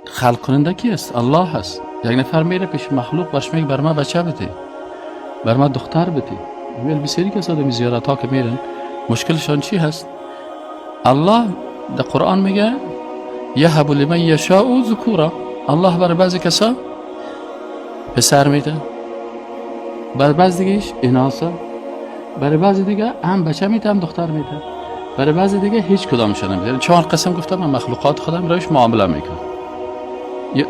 خلق کننده کی است؟ الله هست. یک نفر میره پیش مخلوق برش میگه بر ما بچه بده، بر ما دختر بده. ولی بسیاری کسا در زیارت ها که میرن مشکلشان چی هست؟ الله در قرآن میگه یهب لمن یشاء ذکورا. الله برای بعضی کسا پسر میده، برای بعضی دیگهش اناثا، برای بعضی دیگه هم بچه میده هم دختر میده، برای بعضی دیگه هیچ کدامش نمیده. چهار قسم گفتم من مخلوقات خودم روش معامله میکنم.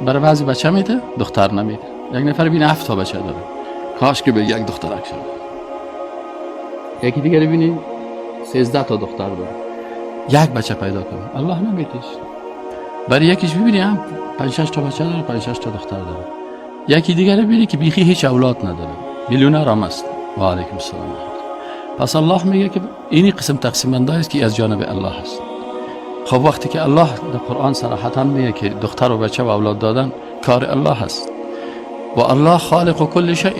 برای بعضی بچه میده دختر نمیده. یک نفر بین 7 تا بچه داره، کاش که به یک دخترک شد. یکی دیگه ببینی 13 تا دختر داره، یک بچه پیدا کنه الله نمیدهش. برای یکیش ببینی هم 5 6 تا بچه داره، 5 6 تا دختر داره. یکی دیگه ببینی که بیخی هیچ اولاد نداره، میلیونر هم است. و علیکم السلام. پس الله میگه که اینی قسم تقسیم بندی است که از جانب الله است. خب وقتی که الله در قرآن صراحتا میگه که دختر و بچه و اولاد دادن کار الله است و الله خالق کل شیء،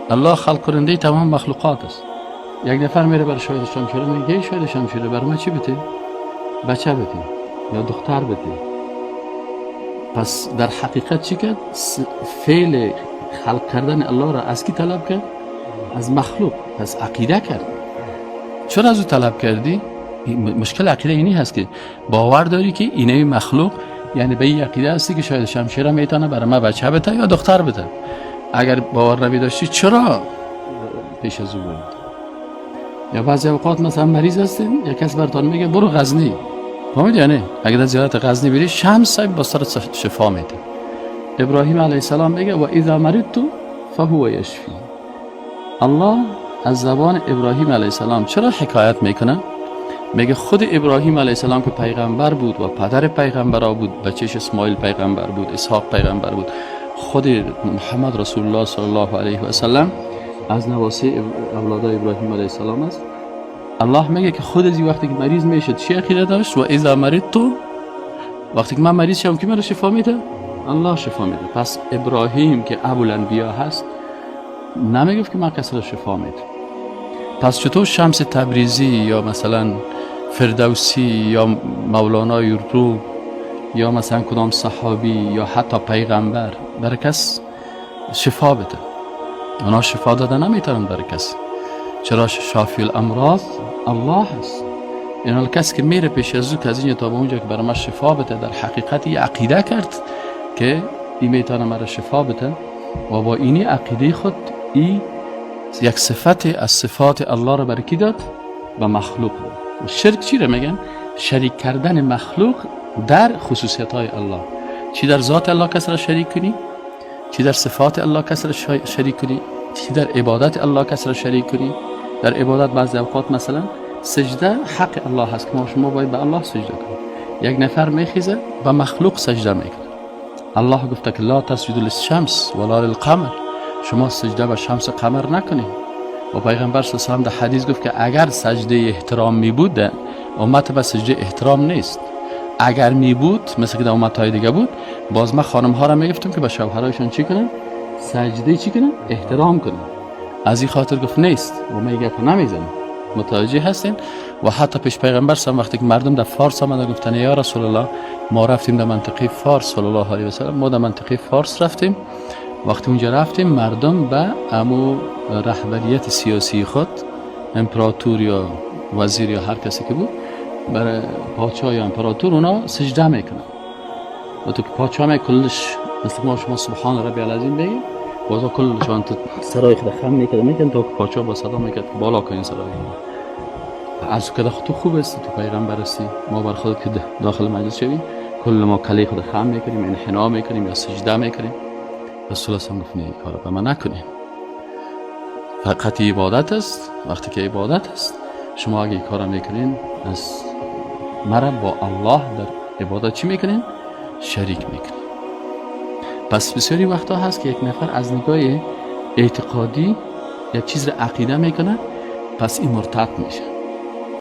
الله خلق کننده تمام مخلوقات است. یک نفر میره بر شاهد شمشیره میگه شاهد شمشیره بر ما چی بده؟ بچه بده یا دختر بده. پس در حقیقت چی کرد؟ فعل خلق کردن الله را از کی طلب کرد؟ از مخلوق. پس عقیده کرد. چرا از او طلب کردی؟ مشکل عقیده اینی هست که باور داری که اینه مخلوق، یعنی به این عقیده هستی که شاید شمشیره میتونه برای ما بچه بده یا دختر بده. اگر باور نمی داشتی چرا پیش از او بود؟ یا بعضی اوقات مثلا مریض هستین، یک کس براتون میگه برو غزنی، فهمیدی؟ یعنی اگر در زیارت غزنی بری شمس صاحب با سرت شفا میده. ابراهیم علیه السلام میگه و اذا مرضت فهو یشفی. الله از زبان ابراهیم علیه السلام چرا حکایت میکنه؟ میگه خود ابراهیم علیه السلام که پیغمبر بود و پدر پیغمبرا بود، بچهش اسماعیل پیغمبر بود، اسحاق پیغمبر بود، خود محمد رسول الله صلی الله علیه و سلم از نواسه اولادای ابراهیم علیه السلام است. الله میگه که خود از وقتی که مریض میشد چی عقیده داشت؟ و اذا مرضت، وقتی که من مریض شدم کی مرا شفا میده؟ الله شفا میده. پس ابراهیم که ابوالانبیا هست نمیگفت که من کسی را شفا میده. پس چطور شمس تبریزی یا مثلا فردوسی یا مولانای رو یا مثلا کدام صحابی یا حتی پیغمبر برای کس شفا بده؟ اونا شفا داده نمیتونن برای کسی. چرا؟ شافی الامراض الله است. یعنی کسی که میره پیش از او که از اینجا تا به اونجا که برای ما شفا بده، در حقیقت یه عقیده کرد که این میتونه مرا شفا بده و با اینی عقیده خود ای یک صفت از صفات الله را برای کی داد؟ به مخلوق داد. شرک چی را میگن؟ شریک کردن مخلوق در خصوصیت های الله. چی در ذات الله کس را شریک کنی، چی در صفات الله کس را شریک کنی، چی در عبادت الله کس را شریک کنی. در عبادت بعضی اوقات مثلا سجده حق الله هست که ما شما باید به الله سجده کنیم. یک نفر میخیزه به مخلوق سجده میکنه. الله گفته که لا تسجدوا للشمس ولا للقمر، شما سجده به شمس و قمر نکنید. و پیغمبر صلی الله علیه و سلم در حدیث گفت که اگر سجده احترام می بود، امت به سجده احترام نیست، اگر می بود مثل که در امت های دیگه بود، باز من خانم ها را میگفتم که به شوهرایشان چی کنن؟ سجده چی کنن؟ احترام کنن. از این خاطر گفت نیست و من گپ نمیزنم. متوجه هستین؟ و حتی پیش پیغمبر صلی وقتی که مردم در فارس آمدن گفتن یا رسول الله ما رفتیم در منطقه فارس صلی الله علیه و سلم، ما در منطقه فارس رفتیم، وقتی اونجا رفتیم مردم به امو رهبریت سیاسی خود، امپراتور یا وزیر یا هر کسی که بود، برای پادشاه یا امپراتور اونا سجده میکنن. و تو که پادشاه می کلش مثل ما شما سبحان ربی العظیم بگیم، بازا کلشان تو سرای خود خم میکردن تا که پادشاه با صدا میکرد که بالا کن سرای. از که تو خوب هستی، تو پیغمبر هستی، ما بر خودت که داخل مجلس شویم کل ما کلی خود خم میکنیم، انحنا میکنیم یا سجده میکنیم. رسول الله گفت نه، این کارو به من نکنیم، فقط عبادت است. وقتی که عبادت است شما اگه این کارو میکنین از مرا با الله در عبادت چی میکنین؟ شریک میکنین. پس بسیاری وقتا هست که یک نفر از نگاه اعتقادی یک چیز را عقیده میکنه، پس این مرتد میشه.